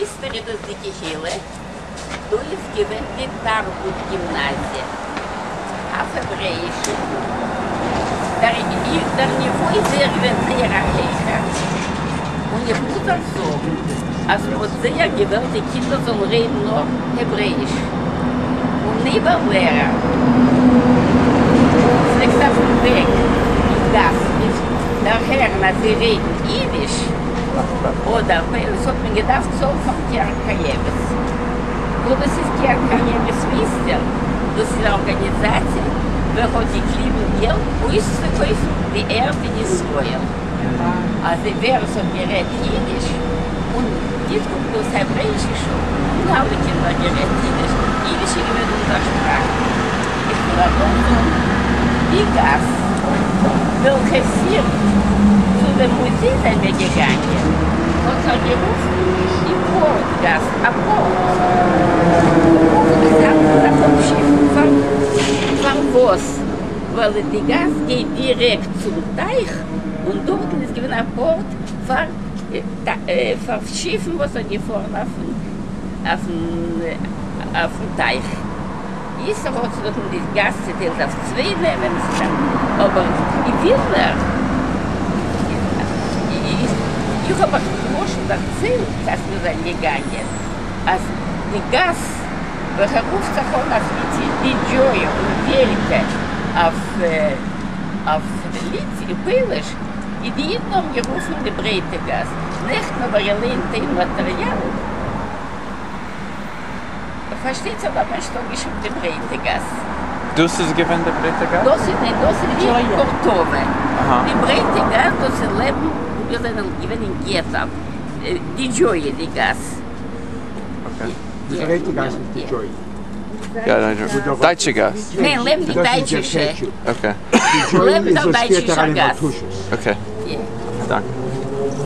איצטער איז דאס די קהילה, דא איז געווען די תרבות גימנאזיע אויף העברעאיש, דער ניווא איז זייער געווען זייער א העכער, און איך מוז אייך זאגן אז מען האט זייער געוועלט די קינדער זאלן רעדן נאר העברעאיש, און אויב א לערער פלעגט אויפן וועג אין גאס דערהערן אז זיי רעדן אידיש אדער פויליש האט מען געדארפט צאלן פאר קרן קיימת. וואס דאס איז קרן קיימת וויסט איר? דאס איז א ארגאניזאציע וועלכע האט געקליבן געלט אויסצוקויפן די ערד אין ישראל. אז ווער עס האט גערעדט אידיש און ניט קוקט אויס העברעאישע שול האבן אלע קינדער גערעדט אידיש, אידיש איז געווען אונזער שפראך. איך וויל אייך נאר זאגן, די גאס וועלכע פירט צו דעם מוזיי זענען מיר געגאנגען האט זיך גערופן די פארט גאס, א פארט. און עס האנדלט זיך אום שיפן פארוואס? ווייל די גאס גייט דירעקט צום טייך און דארטן איז געווען א פארט פאר פאר שיפן וואס האט געפארן אויפן טייך. איסר האט זיך דארטן די גאס צעטיילט אויף צוויי נעמען, אבער די ווילנער, איך האב אייך למשל דערציילט אז מיר זענען געגאנגען אז די גאס וועלכע רופט זיך אן אויף ליטוויש דידזשאיא און וויעלקע אויף פויליש, איז די אידן האבן גערופן די ברייטע גאס, נעכטן האב איך געליינט איין מאטריאל. פארשטייט זיך האט מען נישט אנגעשריבן די ברייטע גאס. דאס איז געווען די ברייטע גאס? דאס איז ניין דאס איז די פארטאווע. די ברייטע גאס דאס איז לעבן וואו מיר זענען געווען אין געטא, דידזשויע די גאס. אקעי. די ברייטע גאס איז דידזשויע. דייטשע גאס. ניין לעבן די דייטשישע. אקעי. לעבן דער דייטשישער גאס. אקעי. דאנקע.